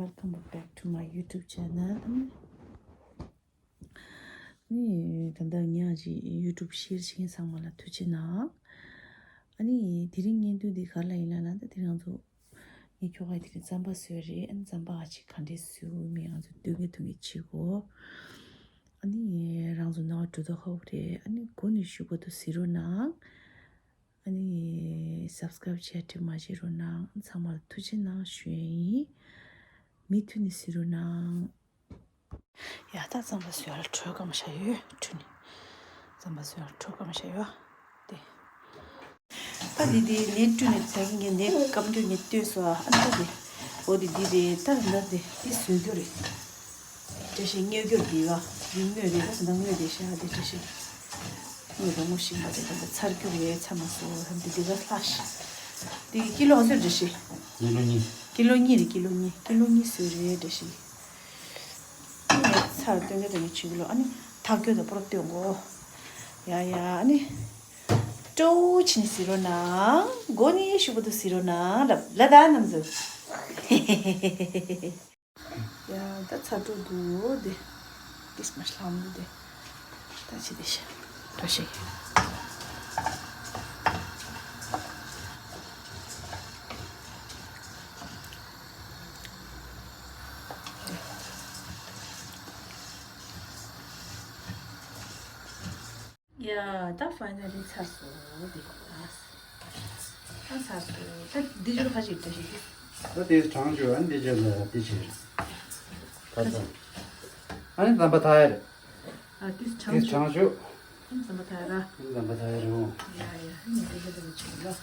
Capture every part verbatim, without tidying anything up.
Welcome back to my YouTube channel. ནི་ད་ལྟ་ངས་ཅིག་YouTube share བྱེད་མཁན་ཚང་མ་ལ་ཐུགས་རྗེ་གནང་། ཨ་ནི་དེ་རིང་བརྙན་ཐུང་འདི་ག་རེ་ལ་ཡིན་ལབ་ན། ད་དེ་རིང་ང་ཚོ་ངས་ཁྱོ་ག་དེ་རིང་རྩམ་པ་བཟོས་རེད། ཨ་ནི་རྩམ་པ་ཨ་ཅེ་ག་འདྲས་བཟོས་མིན་ང་ཚོ་སྟོན་གི་ཐུང་གི་བྱེད་གོ། ཨ་ནི་རང་ཚོ་ནང་འགྲོ་ཐུབ་ཀྱི་རེད། ཨ་ནི་འགོ་ནས་གཞུག་བར་དུ་གཟིགས་རོགས་གནང་། ཨ་ནི་subscribe share དེ་མ་བརྗེད་རོགས་གནང་། ཚང་མ་ལ་ཐུགས་རྗེ་གནང་ཞུ་ཡ་ཡིན། མུ་མཐུད་ནས་གཟིགས་རོགས་གནང་། ཡ་ད་རྩམ་པ་བཟོ་ཡ་ལ་གྲོས་ཀ་མ་བྱས་ཡོད། ཁྲུ་ནི་རྩམ་པ་བཟོ་ཡ་ལ་གྲོས་ཀ་མ་བྱས་ཡོད་དེ། ད་འདི་འདི་ནས་བཀྲུས་ནས་ད་གིན་ངས་ནས་སྐམ་འགྲོས་ངས་བཏོན་སོང་ཨ། ཨ་ནི་ད་འདི་འོ་འདི་འདི་རེད། ད་ད་འདི་འདི་བཟོ་རྒྱུ་རེད། བཀྲ་ཤིས་དངོས་རྒྱུར་འདི་ག་འདི་དངོས་རེད། ད་ད་དངོས་རེད་ཤག་འདི་བཀྲ་ཤིས་དངོས་རང་ངོ་ཤེས་པ་རེད། ད་ད་ཚར་རྒྱུ་རེད། ཚར་མ་སོང་། ད་འདི་འདི་ག་ལྷག་ཤག་འདི་ཀི་ལོ་ག་ཚོད་བཀྲ་ཤིས། ཀི་ལོ་གཉིས། ཀི་ལོ་གཉིས་རེད། ཀི་ལོ་གཉིས། ཀི་ལོ་གཉིས་བཟོས་རེད་བཀྲ་ཤིས། ཨ་ནི་ཚར་སྟོན་གྱི་སྟོན་གྱི་བྱེད་ཀྱི་ལོ། ཨ་ནི་ཐག་གཅོད་དང་པོ་ར་སྟོན་གོ། ཡ་ཡ་ཨ་ནི། སྤྲོ་བོ་བྱིན་ཟེར་རོ་ན། མགོ་ནས་གཞུག་བར་དུ་ཟེར་རོ་ན། ལབ་ལ་ད་ནམ་ཟུ། ཡ་ད་ཚར་འགྲོ་འདུག་དེ། ཏིས་མ་ཤི་ལྷམ་འདུག་དེ། ད་ཅི་དེ་ཤ། འགྲོ་ཤེས། ཡ་ད་finally ཚར་སོང་། འདི་ད་ཚར་སོང་། ད་འདི་ཅུར་ཁ་ཅིག་འདྲ་ཞིག་ད་དེ་གྲང་ཅུ་ཨ་འདི་ཅུར་ལ་འདི་ཅིག་ཁ་ཚ། ཨ་ནི་རྩམ་པ་ཐ་ཡ་རེད། ཨ་ཏིས་ཆང་ཏིས་ཆང་ཆུ། ཨིན་ཙམ་པ་ཐ་ར། ཨིན་ཙམ་པ་ཐ་ར་རོ། ཡ་ཡ་ཨིན་ཙམ་པ་ཐ་ར་ཆུ་ལོ།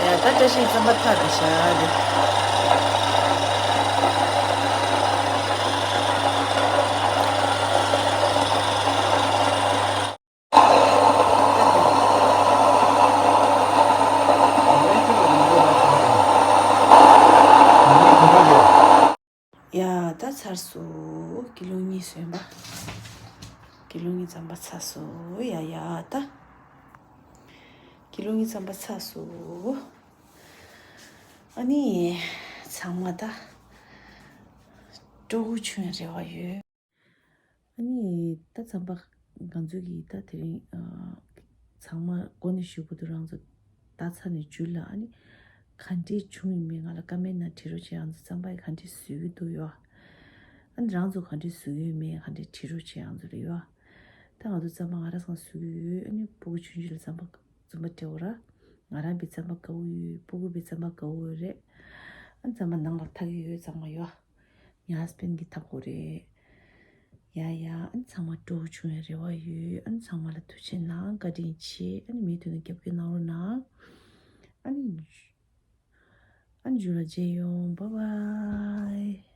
ཡ་ད་བཀྲ་ཤིས་ཙམ་པ་ཐ་ར་ཤ་རེ། ཡ་ད་ཚར་སོང་། ཀི་ལོ་གཉིས་སོན་པ། ཀི་ལོ་གཉིས་ཙམ་པ་ཚར་སོང་། ཡ་ཡ་ད། ཀི་ལོ་གཉིས་ཙམ་པ་ཚར་སོང་། ཨ་ནི་ཚང་མ་ད་སྤྲོ་པོ་བྱུང་རེ་བ་ཡོད། ཨ་ནི་ད་རྩམ་པ་ང་ཚོ་གིས་ད་དེ་རིང་ཨ་ཚང་མ་མགོ་ནས་གཞུག་བར་དུ་རང་ཚོ་ལྟ་ཚར་ནས་མཇུག་ལ་ཨ་ནི་ག་འདྲས་བྱུང་ཡོད་མེད་ང་ལ་ཀ་མེན་ནང་བྲིས་རོགས་བྱེད། ང་ཚོ་རྩམ་པ་ག་འདྲས་བཟོས་ཀྱི་འདུག་ཡོ། ཨ་ནི་རང་ཚོ་ག་འདྲས་བཟོས་ཡོད་མེད་ག་འདྲས་བྲིས་རོགས་བྱེད་ང་ཚོ་ལ་ཡོ། ད་ང་ཚོ་རྩམ་པ་ང་རང་ཚོ་བཟོས་ཀྱི་ཡོད། ཨ་ནི་སྤུ་གུ་ཆུང་ཆུང་ལ་རྩམ་པ་རྩམ་པ་སྤྲད་འོ་ར། ང་རང་པའི་རྩམ་པ་དགའ་བོ་ཡོད། སྤུ་གུ་པའི་རྩམ་པ་དགའ་བོ་ཡོད་རེད། ཨ་ནི་རྩམ་པ་ནང་ལ་འཐག་གི་ཡོད་ཚང་མ་ཡོ། ངའི་ཧས་བྷེན་གྱིས་འཐག་གོ་རེད། ཡ་ཡ་ཨ་ནི་ཚང་མ་སྤྲོ་པོ་བྱུང་བའི་རེ་བ་ཡོད། ཨ་ནི་ཚང་མ་ལ་ཐུགས་རྗེ་གནང་། བཀའ་དྲིན་ཆེ། ཨ་ནི་མུ་མཐུད་ནས་རྒྱབ་སྐྱོར་གནང་རོགས་གནང་། ཨ་ནི་ཨ་ནི་མཇུག་ལ་མཇལ་ཡོང་། Bye bye།